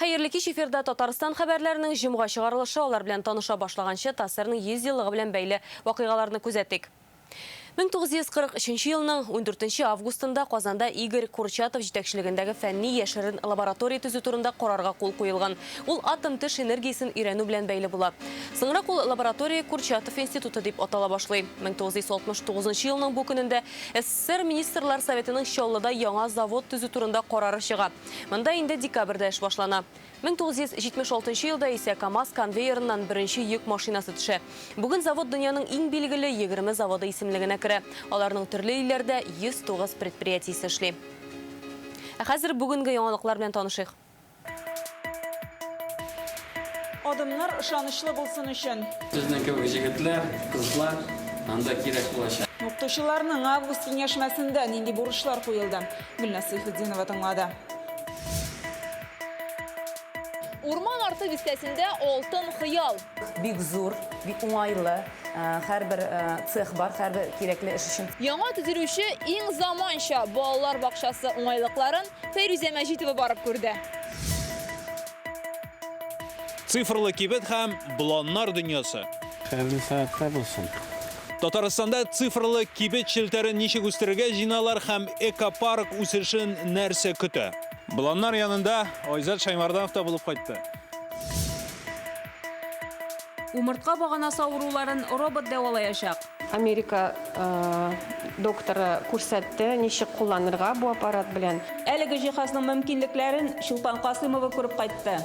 Хәерле кич, эфирда Татарстан хәбәрләренең җомга чыгарылышы, алар белән таныша башлаганчы, ТАССРның 100 еллыгы белән бәйле вакыйгаларны күзәтик. 1943 елның 14 августында Казанда Игорь Курчатов җитәкчелегендәге фәнни яшерен лаборатория төзү турында карарга кул куелган. Ул атом-төш энергиясен өйрәнү белән бәйле була. Соңрак ул лаборатория Курчатов институты дип атала башлый. 1969 елның бу көнендә СССР Министрлар Советының Чаллыда яңа завод төзү турында карары чыга. Монда инде декабрьдә эш башлана. 1976 елда исә КАМАЗ конвейерыннан беренче йөк машинасы төшә. Бүген завод дөньяның иң билгеле 20 заводы исемлегенә керә. Аларның төрле илләрдә 109 предприятиесе эшли. Ә хәзер бүгенге яңалыклар белән танышыйк. Адымнар ышанычлы булсын өчен. Сезнең кебек җегетләр, кызлар анда кирәк булачак. Укытучыларның август киңәшмәсендә нинди бурычлар куелды? Гөлназ Сәйфетдинова тыңлады. Урман арты бистәсендә алтын хыял. Бик зур, бик уңайлы. Һәрбер цех бар, һәрбер кирәкле эш өчен. Яңа төзелүче иң заманча балалар бакчасы уңайлыкларын Фәйрүзә Мәҗитова барып күрде. Цифрлы кибет һәм бланнар дөньясы. Хәерле сәгатьтә булсын. Татарстанда цифрлы кибет челтәрен ничек үстерергә җыеналар һәм экопарк үсешен нәрсә көтә? Боланнар янында Айзат Шаймарданов та булып кайтты. Умыртка баганасы авыруларын робот дәвалаячак. Америка докторы күрсәтте, ничек кулланырга бу аппарат белән. Әлеге җиһазның мөмкинлекләрен Чулпан Касыймова күреп кайтты.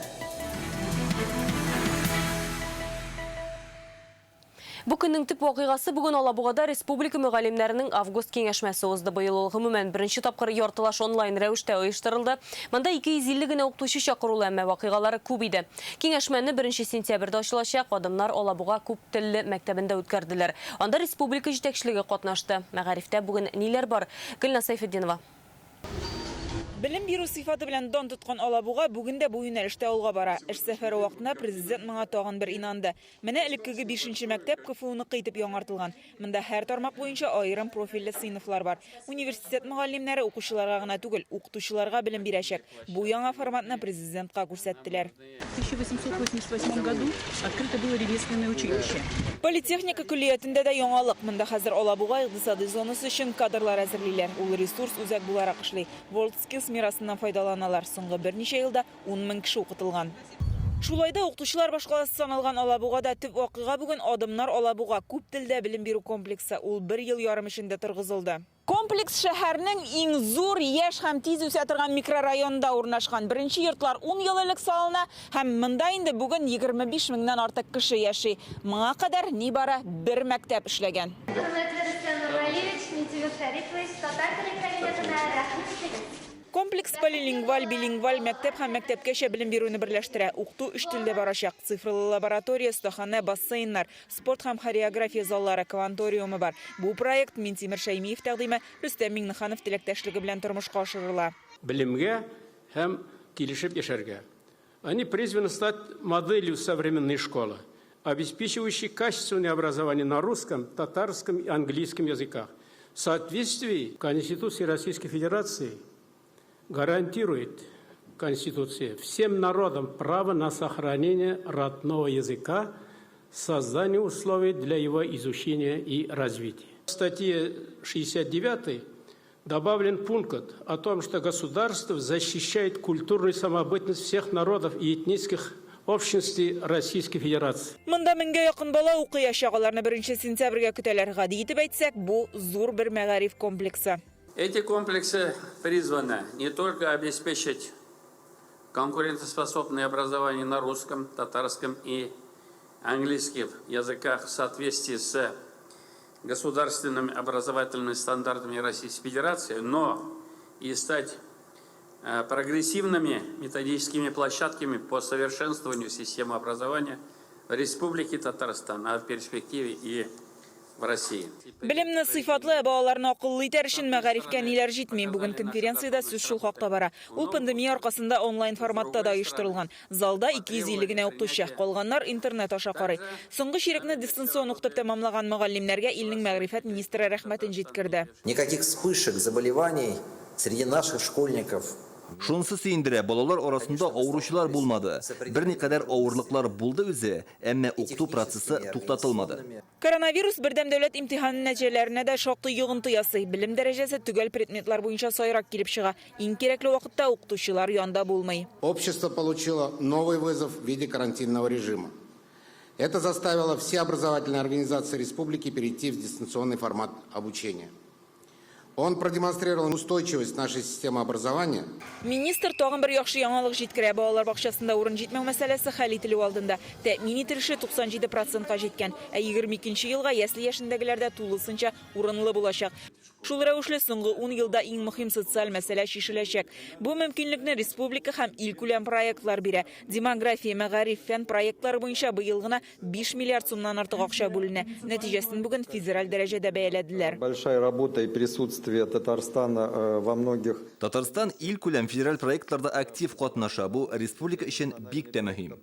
Бу көннең төп вакыйгасы бүген Алабугада республика мөгаллимнәренең август киңәшмәсе узды. Быел ул гомумән беренче тапкыр яртылаш онлайн рәвештә оештырылды. Монда 250 генә укытучы чакырулы, әмма вакыйгалары күп иде. Киңәшмәне беренче сентябрьдә ачылачак Адымнар Алабуга күп телле мәктәбендә үткәрделәр. Анда республика җитәкчелеге катнашты. Мәгарифтә бүген ниләр бар? Гөлназ Сәйфетдинова. Белем бирү сыйфаты белән дан тоткан Алабуга бүген дә бу юнәлештә алга бара. Эш сәфәре вакытында Президент моңа тагын бер инанды. Менә элеккеге бишенче мәктәп КФУныкы итеп яңартылган. Монда һәр тармак буенча аерым профильле сыйныфлар бар. Университет мөгаллимнәре укучыларга гына түгел, укытучыларга белем бирәчәк. Бу яңа форматны Президентка күрсәттеләр. В 1888 году открыто было ремесленное училище. Политехника көллиятендә дә яңалык. Монда хәзер Алабуга икътисадый зонасы өчен кадрлар әзерлиләр. Ул ресурс үзәк буларак эшли. WorldSkills мирасыннан файдаланалар. Соңгы берничә елда Ун мең кеше укытылган. Шулай да укытучылар башкаласы саналган Алабугада төп вакыйга бүген Адымнар Алабуга күп телдә белем бирү комплексы. Ул бер ел ярым эчендә торгызылды. Комплекс шәһәрнең иң зур, яшь һәм тиз үсә торган микрорайонында урнашкан. Беренче йортлар ун ел элек салына һәм монда инде бүген 25 меңнән артык кеше яши. Моңа кадәр нибары бер мәктәп эшләгән. Хөрмәтле Рөстәм Нургалиевич, Минтимер Шәрипович, татар теле кабинетына рәхим итегез! Комплекс полилингваль, билингваль мәктәп һәм мәктәпкәчә белем бирүне берләштерә. Укыту өч телдә барачак. Цифрлы лаборатория, остаханә, бассейннар, спорт һәм хореография заллары, кванториумы бар. Бу проект Минтимер Шәймиев тәкъдиме, Рөстәм Миңнеханов теләктәшлеге белән тормышка ашырыла. Белемгә һәм килешеп яшәргә. Они призваны стать моделью современной школы, обеспечивающей качественное образование на русском, татарском и английском языках. В соответствии Конституции Российской Федерации гарантирует Конституция всем народам право на сохранение родного языка, создание условий для его изучения и развития. В статье 69 добавлен пункт о том, что государство защищает культурную самобытность всех народов и этнических общностей Российской Федерации. Монда меңгә якын бала укыячак, аларны беренче сентябрьгә көтәләр. Гади итеп әйтсәк, бу зур бер мәгариф комплексы. Эти комплексы призваны не только обеспечить конкурентоспособное образование на русском, татарском и английских языках в соответствии с государственными образовательными стандартами Российской Федерации, но и стать э, прогрессивными методическими площадками по совершенствованию системы образования в Республике Татарстан, а в перспективе и в России. Белемне сыйфатлы, ә балаларны акыллы итәр өчен мәгарифкә ниләр җитми? Бүген конференциядә сүз шул хакта бара. Ул пандемия аркасында онлайн форматта да оештырылган. Залда 250 генә укытучы, калганнар интернет аша карый. Соңгы чирекне дистанцион укытып тәмамлаган мөгаллимнәргә илнең мәгърифәт министры рәхмәтен җиткерде. Никаких вспышек заболеваний среди наших школьников. Шунысы сөендерә, балалар арасында авыручылар булмады. Берникадәр авырлыклар булды үзе, әмма укыту процессы туктатылмады. Коронавирус бердәм дәүләт имтиханы нәтиҗәләренә дә шактый йогынты ясый. Белем дәрәҗәсе төгәл предметлар буенча сайрак килеп чыга. Иң кирәкле вакытта укытучылар янда булмый. Общество получило новый вызов в виде карантинного режима. Это заставило все образовательные организации республики перейти в дистанционный формат обучения. Он продемонстрировал устойчивость нашей системы образования. Министр тагын бер яхшы яңалык җиткерә. Балалар бакчасында урын җитмәү мәсьәләсе хәл ителү алдында. Тәэмин ителеше 97 процентка җиткән. Ә 22 елга ясле яшендәгеләр дә тулысынча урынлы булачак. Шул рәвешле соңгы ун елда иң мөһим социаль мәсьәлә чишеләчәк. Бу мөмкинлекне республика һәм илкүләм проектлар бирә. Демография, мәгариф, фән проектлары буенча быел гына 5 миллиард сумнан артык акча бүленә. Нәтиҗәсен бүген федераль дәрәҗәдә бәяләделәр. Большая работа и присутствие Татарстана э, во многих. Татарстан илкүләм федераль проектларда актив катнаша, бу республика өчен бик тә мөһим.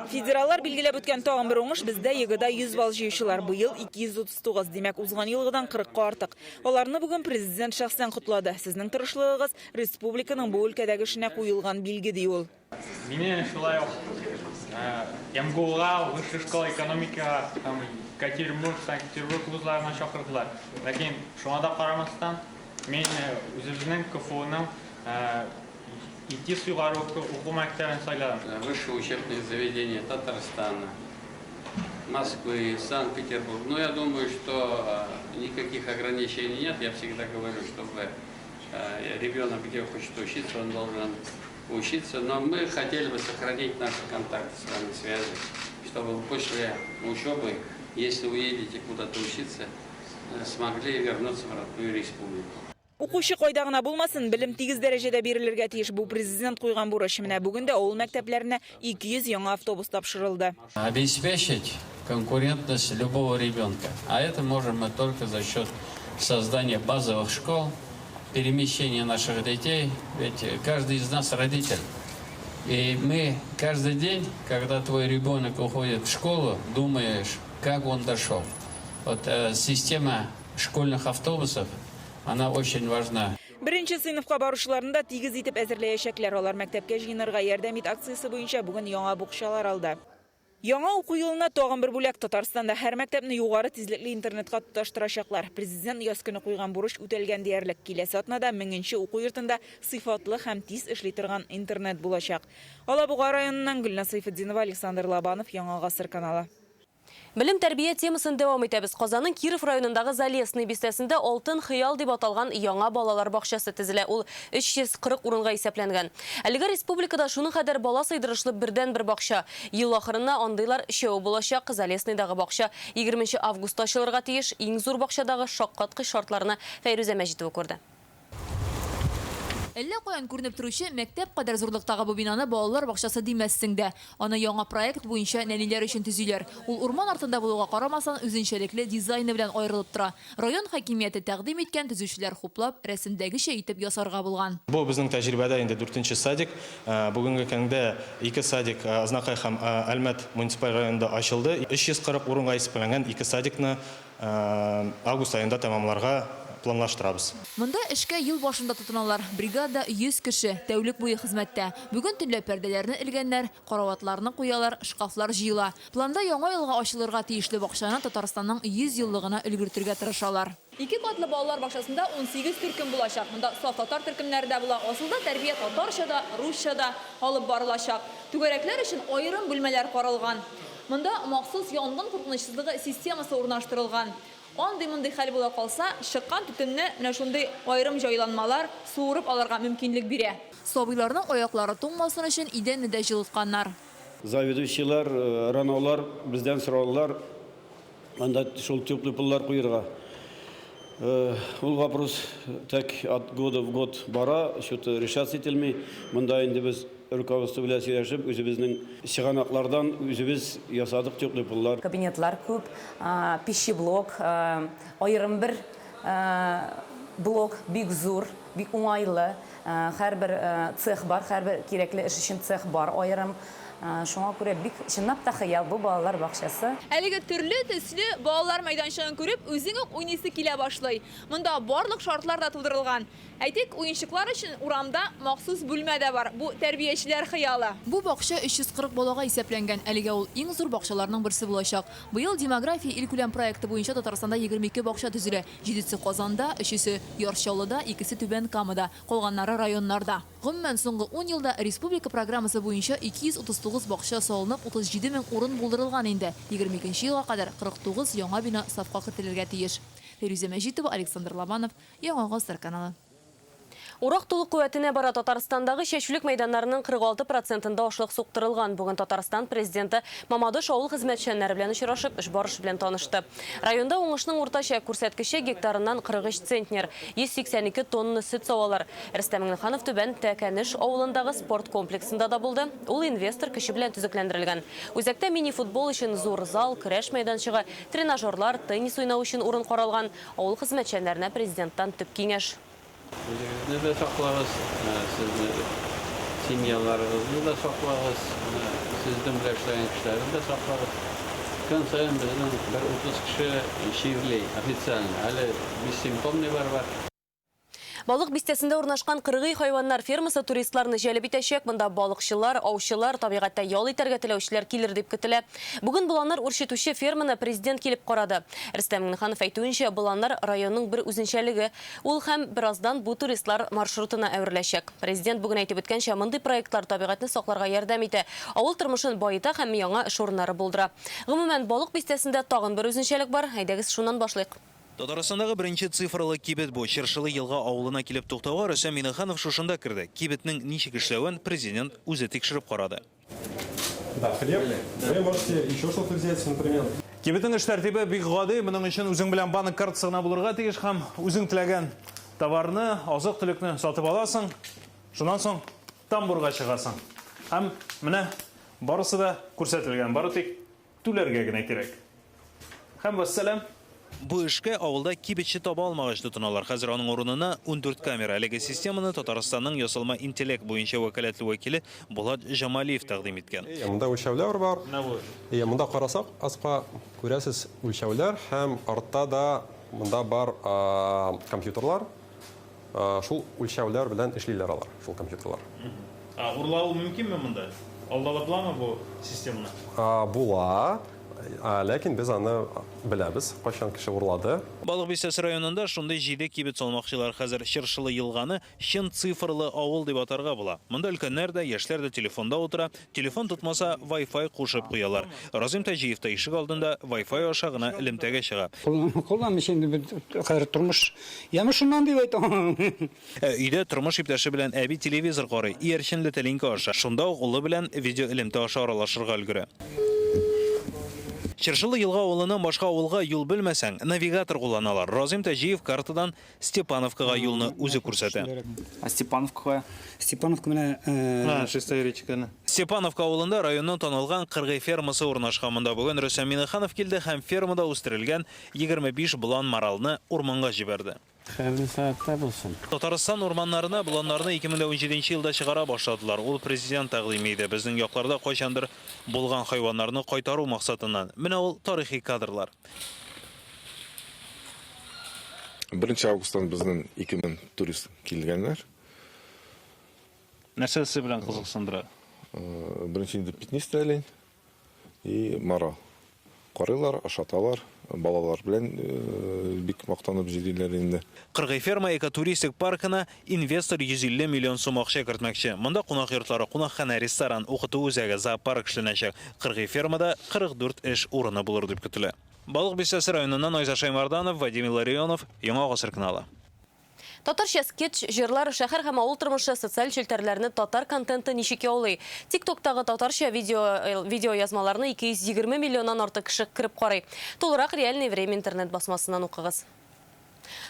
Федераллар билгеләп үткән тагын бер уңыш, бездә ЕГЭда 100 балл җыючылар быел 239, димәк, узган елгыдан 40 ка артык. Аларны бүген Президент шәхсән котлады. Сезнең тырышлыгыгыз, республиканың бу өлкәдәге эшенә куелган билге, ди ул. Мине шулай ук МГУга, Высшая школа экономикага һәм Екатеринбург, Санкт-Петербург вузларына чакырдылар. Ләкин шуңа да карамастан, мин үзебезнең КФУның ИТИС югары уку мәктәбен сайладым. Высшее учебное заведение Татарстана, Москвы, Санкт-Петербург. Но я думаю, что никаких ограничений нет. Я всегда говорю, чтобы ребенок, где хочет учиться, он должен учиться. Но мы хотели бы сохранить наши контакты с вами, связи, чтобы после учебы, если уедете куда-то учиться, смогли вернуться в родную республику. Укучы кайда гына булмасын, белем тигез дәрәҗәдә бирелергә тиеш. Бу президент куйган бурыч. Менә бүген дә авыл мәктәпләренә 200 яңа автобус тапшырылды. Обеспечить конкурентность любого ребенка. А это можем мы только за счет создания базовых школ, перемещения наших детей. Ведь каждый из нас родитель. И мы каждый день, когда твой ребенок уходит в школу, думаешь, как он дошел. Вот система школьных автобусов, она очень важна. Беренче сыйныфка баручыларны да тигез итеп әзерләячәкләр. Алар мәктәпкә җыенырга ярдәм ит акциясе буенча бүген яңа букчалар алды. Яңа уку елына тагын бер бүләк Татарстанда һәр мәктәпне югары тизлекле интернетка тоташтырачаклар. Президент яз көне куйган бурыч үтәлгән диярлек. Киләсе атнада меңенче уку йортында сыйфатлы һәм тиз эшли торган интернет булачак. Алабуга районыннан Гөлназ Сәйфетдинова, Александр Лобанов, Яңа гасыр каналы. Белем-тәрбия темасын дәвам итәбез. Казанның Киров районындагы Залесный бистәсендә Алтын хыял дип аталган яңа балалар бакчасы төзелә. Ул 340 урынга исәпләнгән. Әлегә республикада шуның кадәр бала сыйдырышлы бердәнбер бакча. Ел ахырына андыйлар өчәве булачак. Залесныйдагы бакча 20 августта ачылырга тиеш. Иң зур бакчадагы шаккаткыч шартларны Фәйрүзә Мәҗитова күрде. Әллә каян күренеп торучы мәктәп кадәр зурлыктагы бу бинаны балалар бакчасы димәссең дә. Аны яңа проект буенча нәниләр өчен төзиләр. Ул урман артында булуга карамастан, үзенчәлекле дизайны белән аерылып тора. Район хакимияте тәкъдим иткән, төзүчеләр хуплап, рәсемдәгечә итеп ясарга булган. Бу безнең тәҗрибәдә инде дүртенче садик. Бүгенге көндә ике садик Азнакай һәм Әлмәт муниципаль районында ачылды. 340 урынга исәпләнгән ике садикны Август аенда тәмамларга планлаштырабыз. Монда эшкә ел башында тотыналар. Бригада 100 кеше, тәүлек буе хезмәттә. Бүген төнлә пәрдәләрне элгәннәр, караватларны куялар, шкафлар җыела. Планда яңа елга ачылырга тиешле бакчаны Татарстанның 100 еллыгына өлгертергә тырышалар. Ике катлы балалар бакчасында 18 төркем булачак. Монда саф татар төркемнәре дә була. Асылда тәрбия татарча да, русча да алып барылачак. Түгәрәкләр өчен аерым бүлмәләр каралган. Монда махсус янгын куркынычсызлыгы системасы урнаштырылган. Андый-мондый хәл була калса, чыккан төтенне менә шундый аерым җайланмалар суырып алырга мөмкинлек бирә. Сабыйларның аяклары туңмасын өчен идәнне дә җылытканнар. Заведующийлар, ронолар бездән соралалар, анда шул теплый поллар куерга. Ул вопрос так от года в год бара, что-то решаться ителми. Монда инде без руководство белән сөйләшеп, үзебезнең чыганаклардан үзебез ясадык теплый поллар. Кабинетлар күп, пищеблок, аерым бер блок бик зур, бик уңайлы. Һәрбер цех бар, һәрбер кирәкле эш өчен цех бар аерым. Шуңа күрә бик чынлап та хыял бу балалар бакчасы. Әлеге төрле төсле балалар мәйданчыгын күреп, үзең үк уйныйсы килә башлый. Монда барлык шартлар да тудырылган. Әйтик, уенчыклар өчен урамда махсус бүлмә дә бар. Бу, тәрбиячеләр хыялы. Бу бакча 340 балага исәпләнгән. Әлегә ул иң зур бакчаларның берсе булачак. Быел Демография илкүләм проекты буенча Татарстанда 22 бакча төзелә. Җидесе Казанда, өчесе, Яр Чаллыда, икесе Түбән Камада, калганнары районнарда. Гомумән, соңгы ун елда республика программасы буенча 239 бакча салынып, 37 мең урын булдырылган инде. 22 нче елга кадәр 49 яңа бина сафка кертелергә тиеш. Фәйрүзә Мәҗитова, Александр Лобанов, Яңа гасыр каналы. Урак тулы куәтенә бара. Татарстандагы чәчүлек мәйданнарының 46 процентында ашлык суктырылган. Бүген Татарстан Президенты Мамадыш авыл хезмәтчәннәре белән очрашып, эш барышы белән танышты. Районда уңышның уртача күрсәткече гектарыннан 43 центнер, 182 тонна сөт савалар. Рөстәм Миңнеханов Түбән Тәкәнеш авылындагы спорт комплексында да булды. Ул инвестор көче белән төзекләндерелгән. Үзәктә мини-футбол өчен зур зал, көрәш мәйданчыгы, тренажерлар, теннис уйнау өчен урын каралган. Авыл хезмәтчәннәренә Президенттан төп киңәш. Үзегезне дә саклагыз, сезне семьяларыгызны да саклагыз, сезнең белән эшләгән кешеләрне дә саклагыз. Көн саен безнең бер 30 кеше чирли официально, әле бессимптомныйлар бар. Балык бистәсендә урнашкан кыргый хайваннар фермасы туристларны җәлеп итәчәк. Монда балыкчылар, аучылар, табигатьтә ял итәргә теләүчеләр килер дип көтелә. Бүген боланнар үрчетүче ферманы Президент килеп карады. Рөстәм Миңнеханов әйтүенчә, боланнар районның бер үзенчәлеге. Ул һәм бераздан бу туристлар маршрутына әвереләчәк. Президент бүген әйтеп үткәнчә, мондый проектлар табигатьне сакларга ярдәм итә, авыл тормышын баета һәм яңа эш урыннары булдыра. Гомумән, Балык Бистәсендә тагын бер үзенчәлек бар, әйдәгез шуннан башлыйк. Татарстандагы беренче цифрлы кибет бу. Чыршылы Елга авылына килеп туктауга Рөстәм Миңнеханов шушында керде. Кибетнең ничек эшләвен Президент үзе тикшереп карады. Да, хлеб. Вы можете еще что-то взять, например. Кибетнең эш тәртибе бик гади. Моның өчен үзең белән банк картасы гына булырга тиеш һәм үзең теләгән товарны, азык-төлекне сатып аласың. Шуннан соң тамбурга чыгасың. Һәм менә барысы да күрсәтелгән. Бары тик Түләргә генә кирәк. Һәм вәссәлам. Бу эшкә авылда кибетче таба алмагач тотыналар. Хәзер аның урынына 14 камера. Әлеге системаны Татарстанның ясалма интеллект буенча вәкаләтле вәкиле Булат Җамалиев тәкъдим иткән. Әйе, монда үлчәүләр бар. Менә бу. Әйе, монда карасак, аска күрәсез үлчәүләр һәм артта да монда бар компьютерлар. Шул үлчәүләр белән эшлиләр алар, шул компьютерлар. Ә урлау мөмкинме монда? Алдалап буламы бу системаны? Була, ләкин без аны беләбез, кайчан кеше урлады. Балык Бистәсе районында шундый җиде кибет салмакчылар. Хәзер Чыршылы елганы чын цифрлы авыл дип атарга була. Монда өлкәннәр дә, яшьләр дә телефонда утыра, телефон тотмаса, Wi-Fi кушып куялар. Разыйм Таҗиев та ишек алдында Wi-Fi аша гына элемтәгә чыга. Кулланмыйча инде хәзер тормыш Яме шуннан дип әйтә. Ә өйдә тормыш иптәше белән әби телевизор карый, иярченле тәлинкә аша. Шунда ук улы белән видеоэлемтә аша аралашырга өлгерә. Чыршылы Елга авылыннан башка авылга юл белмәсәң, навигатор кулланалар. Разыйм Таҗиев картадан Степановкага юлны үзе күрсәтә. А Степановка кая? Степановка менә. А, Шестая речканы. Степановка авылында районның танылган кыргый фермасы урнашкан. Монда бүген Рөстәм Миңнеханов килде һәм фермада үстерелгән 25 болан маралны урманга җибәрде. Хәерле сәгатьтә булсын. Татарстан урманнарына боланнарны 2017 елда чыгара башладылар. Ул президент тәкъдиме иде. Безнең якларда кайчандыр булган хайваннарны кайтару максатыннан. Менә ул тарихи кадрлар. Беренче августтан безнең 2000 турист килгәннәр. Нәрсәсе белән кызыксындыра? Беренче инде пятнистый олень. И мара. Карыйлар, ашаталар, балалар белән бик мактанып җөриләр инде. Кыргый ферма экотуристик паркына инвестор 150 миллион сум акча кертмәкче. Монда кунак йортлары, кунакханә, ресторан, укыту үзәге, зоопарк эшләнәчәк. Кыргый фермада 44 эш урыны булыр дип көтелә. Балык Бистәсе районыннан Айза Шәймарданов, Вадим Илларионов, Яңа Гасыр каналы. Татарча скетч, җырлар, шәһәр һәм авыл тормышы, социаль челтәрләрне татар контенты ничек яулый? ТикТоктагы татарча видео видеоязмаларны 220 миллионнан артык кеше кереп карый. Тулырак Реальное время интернет басмасыннан укыгыз.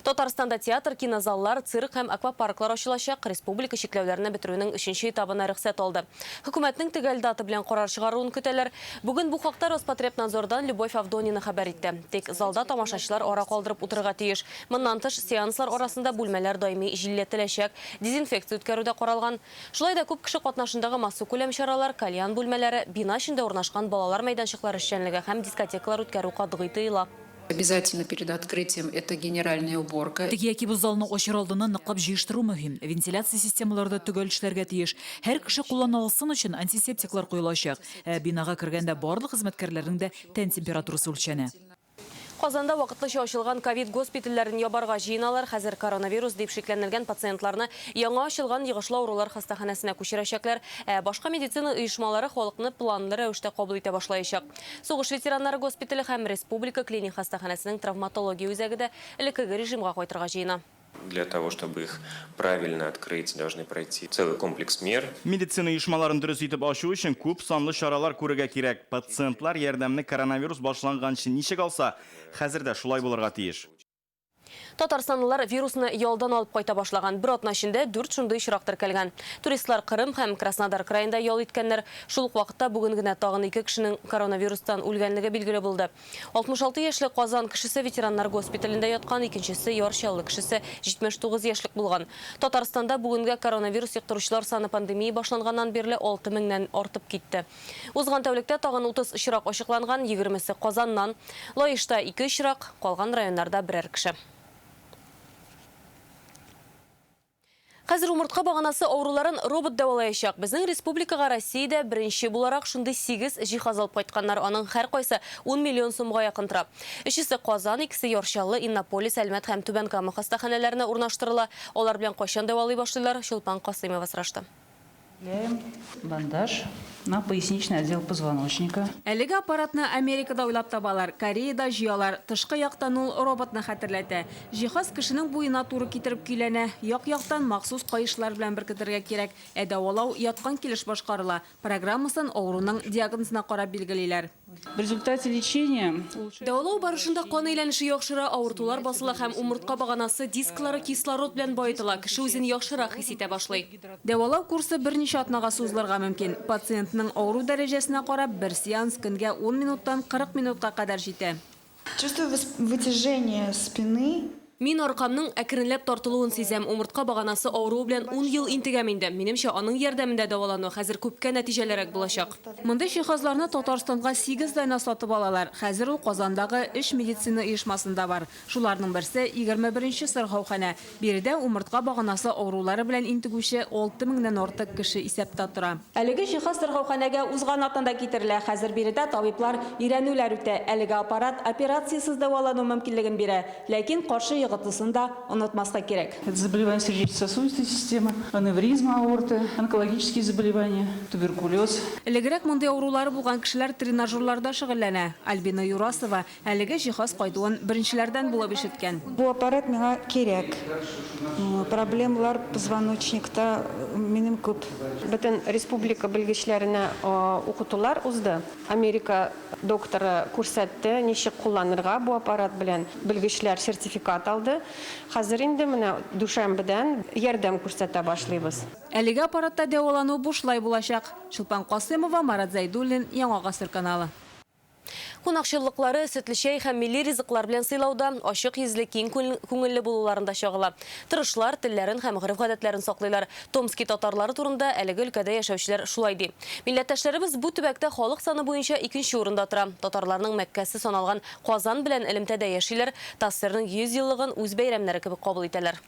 Татарстанда театр, кинозаллар, цирк һәм аквапарклар ачылачак. Республика чикләүләрне бетерүнең өченче этабына рөхсәт алды. Хөкүмәтнең төгәл дата белән карар чыгаруын көтәләр. Бүген бу хакта Роспотребнадзордан Любовь Авдонина хәбәр итте. Тик залда тамашачылар ара калдырып утырырга тиеш. Моннан тыш, сеанслар арасында бүлмәләр даими җилләтеләчәк, дезинфекция үткәрү дә каралган. Шулай да күп кеше катнашындагы массакүләм чаралар, кальян бүлмәләре, бина эчендә урнашкан балалар мәйданчыклары эшчәнлеге һәм дискотекалар үткәрү катгый тыела. Обязательно перед открытием это генеральная уборка. Теге яки бу залны ачыр алдыннан ныклап җыештыру мөһим. Вентиляция системалары да төгәл эшләргә тиеш. Һәр кеше куллана алсын өчен антисептиклар куелачак. Ә бинага кергәндә барлык хезмәткәрләрнең дә тән температурасы үлчәнә. Казанда вакытлыча ачылган ковид госпитальләрен ябарга җыеналар. Хәзер коронавирус дип шикләнелгән пациентларны яңа ачылган йогышлы авырулар хастаханәсенә күчерәчәкләр. Ә башка медицина оешмалары халыкны планлы рәвештә кабул итә башлаячак. Сугыш ветераннары госпитале һәм Республика клиник хастаханәсенең травматология үзәге дә элеккеге режимга кайтырга җыена. Для того, чтобы их правильно открыть, должны пройти целый комплекс мер. Медицина оешмаларын дөрес итеп ачу өчен күп санлы чаралар күрергә кирәк. Пациентлар ярдәмне коронавирус башланганчы ничек алса, хәзер дә шулай булырга тиеш. Татарстанлылар вирусны ялдан алып кайта башлаган. Бер атна эчендә дүрт шундый очрак теркәлгән. Туристлар Кырым һәм Краснодар краенда ял иткәннәр. Шул ук вакытта бүген генә тагын ике кешенең коронавирустан үлгәнлеге билгеле булды. 66 яшьлек Казан кешесе ветераннар госпиталендә яткан, икенчесе Яр Чаллы кешесе 79 яшьлек булган. Татарстанда бүгенгә коронавирус йоктыручылар саны пандемия башланганнан бирле 6 меңнән артып китте. Узган тәүлектә тагын 30 очрак ачыкланган, егермесе Казаннан. Лаешта ике очрак, калган районнарда берәр кеше. Хәзер умыртка баганасы авыруларын робот дәвалаячак. Безнең республикага Россиядә беренче буларак шундый сигез җиһаз алып кайтканнар. Аның һәркайсы ун миллион сумга якын тора. Өчесе Казан, икесе Яр Чаллы, Иннополис, Әлмәт һәм Түбән Кама хастаханәләренә урнаштырыла. Алар белән кайчан дәвалый башлыйлар, Чулпан Касыймова сорашты. Бандаж на поясничный отдел позвоночника. Әлеге аппаратны Америкада уйлап табалар, Кореяда җыялар. Тышкы яктан ул роботны хәтерләтә. Җиһаз кешенең буена туры китереп көйләнә. Як-яктан махсус каешлар белән беркетергә кирәк. Ә дәвалау яткан килеш башкарыла. Программасын авыруның диагнозына карап билгелиләр. В результате лечения Дәвалау барышында кан әйләнеше яхшыра, авыртулар басыла һәм умыртка баганасы дисклары кислород белән баетыла, кеше үзен яхшырак хис итә башлый. Дәвалау курсы берничә атнага сузылырга мөмкин. Пациентның авыру дәрәҗәсенә карап, бер сеанс көнгә ун минуттан 40 минутка кадәр җитә. Чувствую вытяжение спины. Мин аркамның әкренләп тартылуын сизәм. Умыртка баганасы авыруы белән ун ел интегәм инде. Минемчә, аның ярдәмендә дәвалану хәзер күпкә нәтиҗәлерәк булачак. Мондый җиһазларны Татарстанга сигез данә сатып алалар. Хәзер ул Казандагы өч медицина оешмасында бар. Шуларның берсе, 21 нче сырхауханә. Биредә умыртка баганасы авырулары белән интегүче 6 меңнән артык кеше исәптә тора. Әлеге җиһаз сырхауханәгә узган атнада китерелә. Хәзер биредә табиблар өйрәнүләр үтә. Әлеге аппарат операциясез дәвалану мөмкинлеген бирә. Ләкин каршы йогынтысын да онытмаска кирәк. Это заболевания сердечно-сосудистой системы, аневризма аорты, онкологические заболевания, туберкулез. Элегрәк мондый авырулары булган кешеләр тренажерларда шөгыльләнә. Альбина Юрасова Әлеге җиһаз кайтуын беренчеләрдән булып ишеткән. Бу аппарат миңа кирәк. Проблемалар позвоночникта минем күп. Бөтен республика белгечләренә укытулар узды. Америка докторы күрсәтте, ничек кулланырга бу аппарат белән. Белгечләр сертификат алды. Хәзер инде менә дүшәмбедән ярдәм күрсәтә башлыйбыз. Әлеге аппаратта дәвалану бушлай булачак. Чулпан Касыймова, Марат Зәйдуллин, Яңа гасыр каналы. Кунакчыллыклары сөтле чәй һәм милли ризыклар белән сыйлауда, ачык йөзле, киң күңелле булуларында чагыла. Тырышлар, телләрен һәм гореф-гадәтләрен саклыйлар. Томски татарлары турында әлеге өлкәдә яшәүчеләр шулай ди. Милләттәшләребез бу төбәктә халык саны буенча икенче урында тора. Татарларның Мәккәсе саналган Казан белән элемтәдә яшиләр, ТАССРның 100 еллыгын үз бәйрәмнәре кебек кабул итәләр.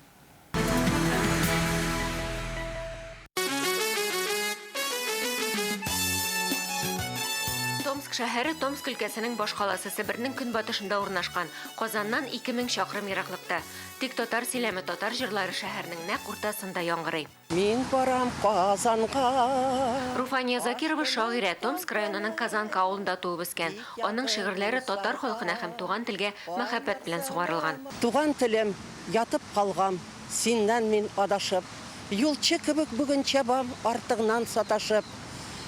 Томск шәһәре Томск өлкәсенең башкаласы Себернең көнбатышында урнашкан, Казаннан 2000 чакрым ераклыкта. Тик татар сөйләме, татар җырлары шәһәрнең нәкъ уртасында яңгырый. Мин барам Казанга. Руфания Закирова шагыйрә, Томск районының Казанка авылында туып үскән. Аның шигырьләре татар халкына һәм туган телгә мәхәббәт белән сугарылган. Туган телем, Ятып калгам, синнән мин адашып. Юлчы кебек бүген чабам, артыңнан саташып.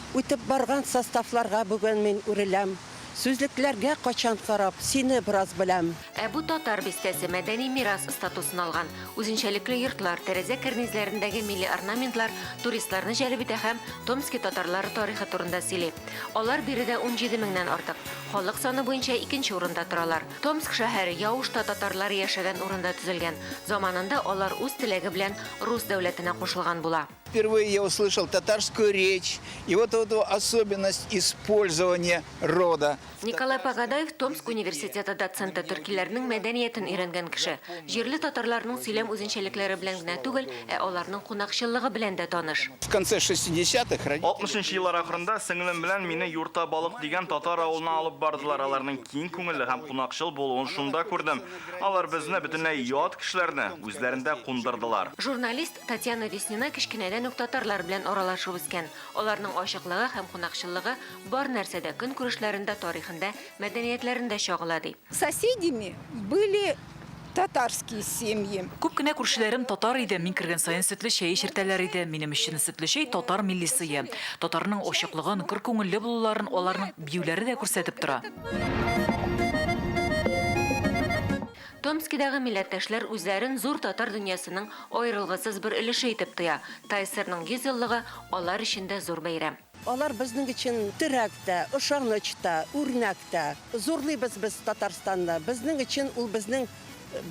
Үтеп барган составларга бүген мин үреләм. Сүзлекләргә качан карап, сине бераз беләм. Ә бу татар бистәсе мәдәни мирас статусын алган. Үзенчәлекле йортлар, тәрәзә кәрнизләрендәге милли орнаментлар туристларны җәлеп итә һәм Томски татарлары тарихы турында сөйли. Алар биредә 17 меңнән артык. Халык саны буенча икенче урында торалар. Томск шәһәре Яушта татарлары яшәгән урында төзелгән. Заманында алар үз теләге белән рус дәүләтенә кушылган була. Впервые я услышал татарскую речь и вот эту особенность использования рода. Николай Погодаев Томск университеты доценты, төркиләрнең мәдәниятен өйрәнгән кеше. Җирле татарларның сөйләм үзенчәлекләре белән генә түгел, ә аларның кунакчыллыгы белән дә таныш. В конце 60-х родители... 60 нчы еллар ахырында сеңлем белән мине Юрта Балык дигән татар авылына алып бардылар. Аларның киң күңелле һәм кунакчыл булуын шунда күрдем. Алар безне, бөтенләй ят кешеләрне, үзләрендә кундырдылар. Журналист Татьяна Веснина кечкенәдән үк татарлар белән аралашып үскән. Аларның ачыклыгы һәм кунакчыллыгы бар нәрсәдә, көнкүрешләрендә, тарихында, мәдәниятләрендә чагыла, ди. Соседями были татарские семьи. Күп кенә күршеләрем татар иде, мин кергән саен сөтле чәй эчертәләр иде. Минем өчен сөтле чәй, татар милли сые. Татарның ачыклыгын, көр күңелле булуларын аларның биюләре дә күрсәтеп тора. Томскидагы милләттәшләр үзләрен зур татар дөньясының аерылгысыз бер өлеше итеп тоя. ТАССРның 100 еллыгы алар өчен дә зур бәйрәм. Алар безнең өчен терәк тә, ышаныч та, үрнәк тә. Зурлыйбыз без Татарстанны. Безнең өчен ул безнең,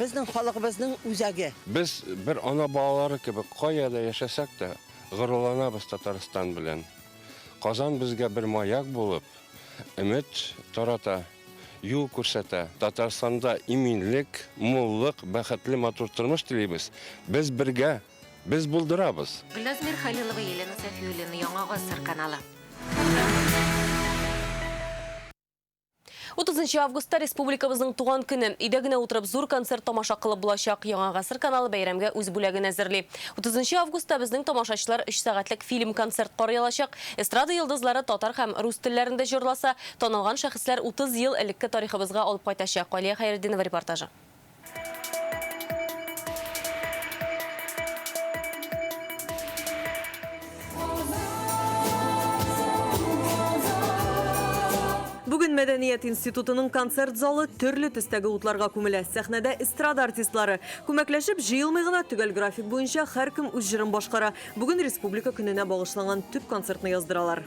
безнең халыгыбызның үзәге. Без бер ана балалары кебек кая да яшәсәк тә, горурланабыз Татарстан белән. Казан безгә бер маяк булып, өмет тарата. Юл күрсәтә. Татарстанда иминлек, муллык, бәхетле матур тормыш телибез. Без бергә! Без булдырабыз! Гөлназ Мирхалилова, Елена Сафиуллина, Яңа Гасыр каналы. 30 августта республикабызның туган көне. Өйдә генә утырып зур концерт тамаша кылып булачак. Яңа Гасыр каналы бәйрәмгә үз бүләген әзерли. 30 августта безнең тамашачылар 3 сәгатьлек фильм-концерт карый алачак. Эстрада йолдызлары татар һәм рус телләрендә җырласа, танылган шәхесләр 30 ел элекке тарихыбызга алып кайтачак. Алия Хәйретдинова репортажы. Бүген Мәдәният институтының концерт залы төрле төстәге утларга күмелә. Сәхнәдә эстрада артистлары. Күмәкләшеп җыелмый гына төгәл график буенча һәркем үз җырын башкара. Бүген Республика көненә багышланган төп концертны яздыралар.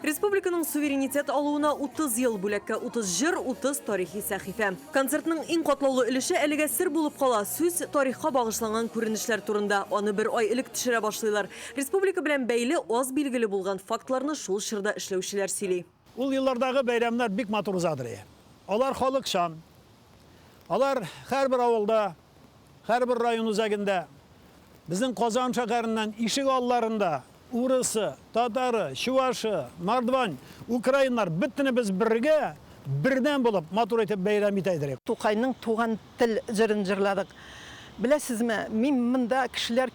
Республиканың суверенитет алуына 30 ел бүләккә 30 җыр, 30 тарихи сәхифә. Концертның иң катлаулы өлеше әлегә сер булып кала. Сүз тарихка багышланган күренешләр турында. Аны бер ай элек төшерә башлыйлар. Республика белән бәйле аз билгеле булган фактларны шул чорда эшләүчеләр сөйли. Ул еллардагы бәйрәмнәр бик матур узадыр иде. Алар халыкчан. Алар һәрбер авылда, һәрбер район үзәгендә, безнең Казан шәһәреннән ишек алларында урысы, татары, чувашы, мордвань, украиннар бөтенебез бергә, бердәм булып, матур итеп бәйрәм итә идек. Тукайның Туган тел җырын җырладык. Беләсезме, мин монда кешеләр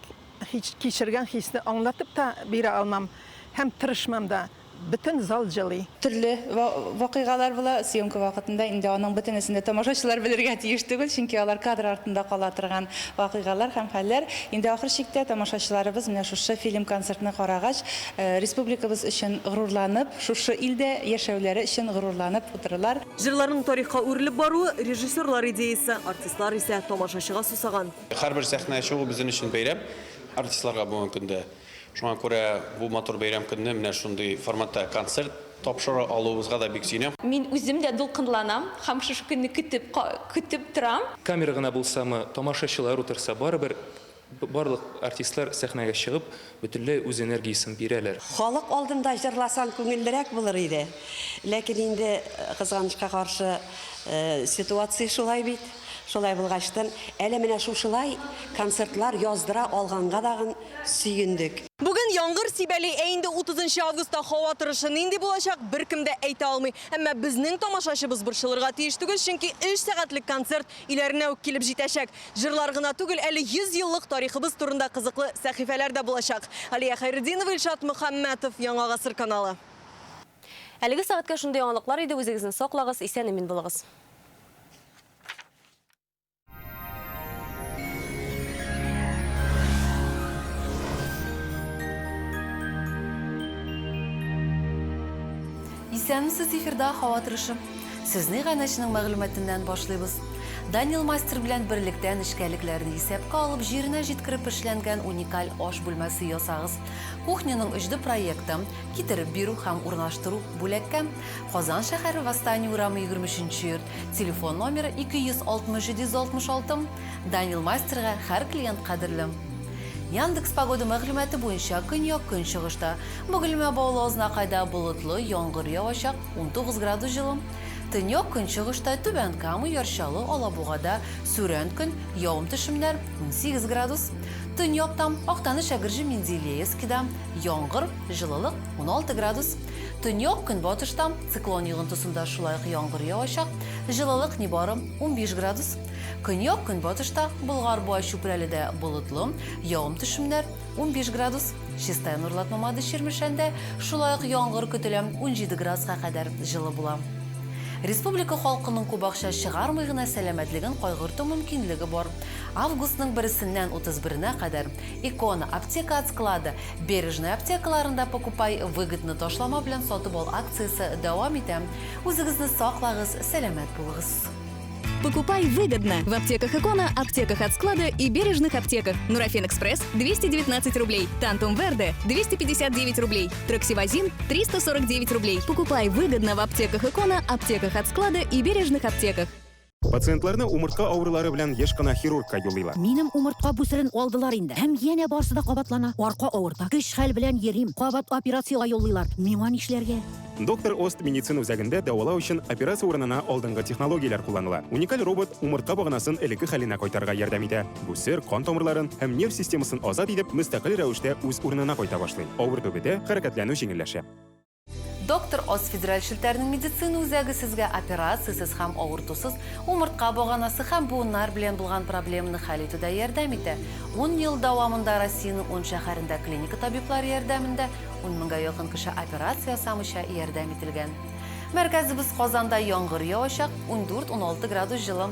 кичергән хисне аңлатып та бирә алмам һәм тырышмам да. Бөтен зал җылый. Төрле вакыйгалар була съемка вакытында, инде аның бөтенесен дә тамашачылар белергә тиеш түгел, чөнки алар кадр артында кала торган вакыйгалар һәм хәлләр. Инде ахыр чиктә тамашачыларыбыз менә шушы фильм-концертны карагач, республикабыз өчен горурланып, шушы илдә яшәүләре өчен горурланып утырырлар. Җырларның тарихка үрелеп баруы, режиссерлар идеясе, артистлар исә тамашачыга сусаган. Һәрбер сәхнә чыгу безнең өчен бәйрәм, артистларга бүгенге көндә. Шуңа күрә бу матур бәйрәм көнне менә шундый форматта концерт тапшыра алуыбызга да бик сөенәм. Мин үзем дә дулкынланам һәм шушы көнне көтеп, көтеп торам. Камера гына булсамы, тамашачылар утырса, барыбер барлык артистлар сәхнәгә чыгып, бөтенләй үз энергиясен бирәләр. Халык алдында җырласаң күңеллерәк булыр иде. Ләкин инде, кызганычка каршы, ситуация шулай бит. Шулай булгачтын, әле менә шушылай концертлар яздыра алганга дагын сөендек. Бүген яңгыр сибәли, ә инде 30 августта һава торышы нинди булачак, беркем дә әйтә алмый. Әмма безнең тамашачыбыз борчылырга тиеш түгел, чөнки 3 сәгатьлек концерт өйләренә үк килеп җитәчәк. Җырлар гына түгел, әле 100 еллык тарихыбыз турында кызыклы сәхифәләр дә булачак. Алия Хәйретдинова, Илшат Мөхәммәтов, Яңа Гасыр каналы. Әлеге сәгатькә шундый яңалыклар иде, үзегезне саклагыз, исән-имин булыгыз. Исәнмесез, эфирда һава торышы. Сүзне иганәченең мәгълүматыннан башлыйбыз. Данил мастер белән берлектә нечкәлекләрне исәпкә алып, җиренә җиткереп эшләнгән уникаль аш бүлмәсе ясагыз. Кухняның 3D проекты, китереп бирү һәм урнаштыру бүләккә. Казан шәһәре Восстание урамы 23 нче йорт, телефон номеры 260 766. Данил мастерга һәр клиент кадерле. Яндекс Погода мәгълүматы буенча, көньяк-көнчыгышта, Бөгелмә, Баулы, Азнакайда болытлы, яңгыр явачак, 19 градус җылы. Төньяк-көнчыгышта, Түбән Кама, Яр Чаллы, Алабугада сүрән көн, явым-төшемнәр, 18 градус. Төньякта, Актаныш, Әгерҗе, Менделеевскида яңгыр, җылылык, 16 градус. Төньяк-көнбатышта, циклон йогынтысында шулай ук яңгыр явачак, җылылык нибары 15 градус. Көньяк-көнбатышта, Болгар, Буа, Чүпрәледә болытлы, явым-төшемнәр, 15 градус. Чистай, Нурлат, Мамадыш, Чирмешәндә шулай ук яңгыр көтелә, 17 градуска кадәр җылы була. Республика халкының күп акча чыгармый гына сәламәтлеген кайгырту мөмкинлеге бар. Августның бересеннән 31-нә кадәр Икона, Аптека от склада, Бережная аптекаларында Покупай выгодно ташлама белән сатып ал акциясе дәвам итә. Үзегезне саклагыз, сәламәт булыгыз! Покупай выгодно в аптеках Икона, аптеках от склада и бережных аптеках. Нурофен Экспресс 219 рублей, Тантум Верде 259 рублей, Троксивазин 349 рублей. Покупай выгодно в аптеках Икона, аптеках от склада и бережных аптеках. Пациентларны умыртка авырулары белән еш кына хирургка юллыйлар. Минем умыртка бүсерен алдылар инде. Һәм янә барсы да кабатлана. Арка авырта, көч-хәл белән йөрим, кабат операциягә юллыйлар. Миңа нишләргә? Доктор Ост медицина үзәгендә дәвалау өчен операция урынына алдынгы технологияләр кулланыла. Уникаль робот умыртка баганасын элекке хәленә кайтарырга ярдәм итә. Бүсер, кан тамырларын һәм нерв системасын азат итеп, мөстәкыйль рәвештә үз урынына кайта башлый. Авырту бетә, хәрәкәтләнү җиңелләшә. Доктор Ост федераль челтәренең медицина үзәге сезгә операциясез һәм авыртусыз умыртка баганасы һәм буыннар белән булган проблеманы хәл итүдә ярдәм итә. Ун ел дәвамында Россиянең ун шәһәрендә клиника табиблары ярдәмендә Ун меңгә якын кеше операция ясамыйча ярдәм ителгән. Мәркәзебез Казанда яңгыр явачак, 14-16 градус җылы.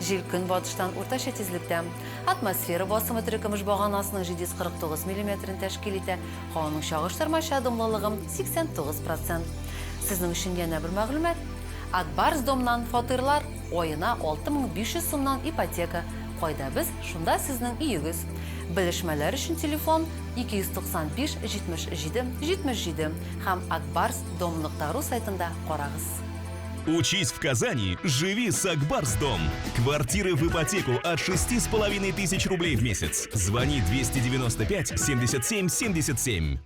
Җил көнбатыштан уртача тизлектә. Атмосфера басымы терекөмеш баганасының 749 миллиметрын тәшкил итә, һаваның чагыштырмача дымлылыгы 89 процент. Сезнең өчен янә бер мәгълүмат. Ак Барс Домнан фатирлар, аена 6500 сумнан ипотека. Кайда без, шунда сезнең өегез. Белешмәләр өчен телефон 295 77 77 һәм akbarsdom.ru сайтында карагыз. Учись в Казани, живи с Акбарс Дом. Квартиры в ипотеку от 6,5 тысяч рублей в месяц. Звони 295 77 77.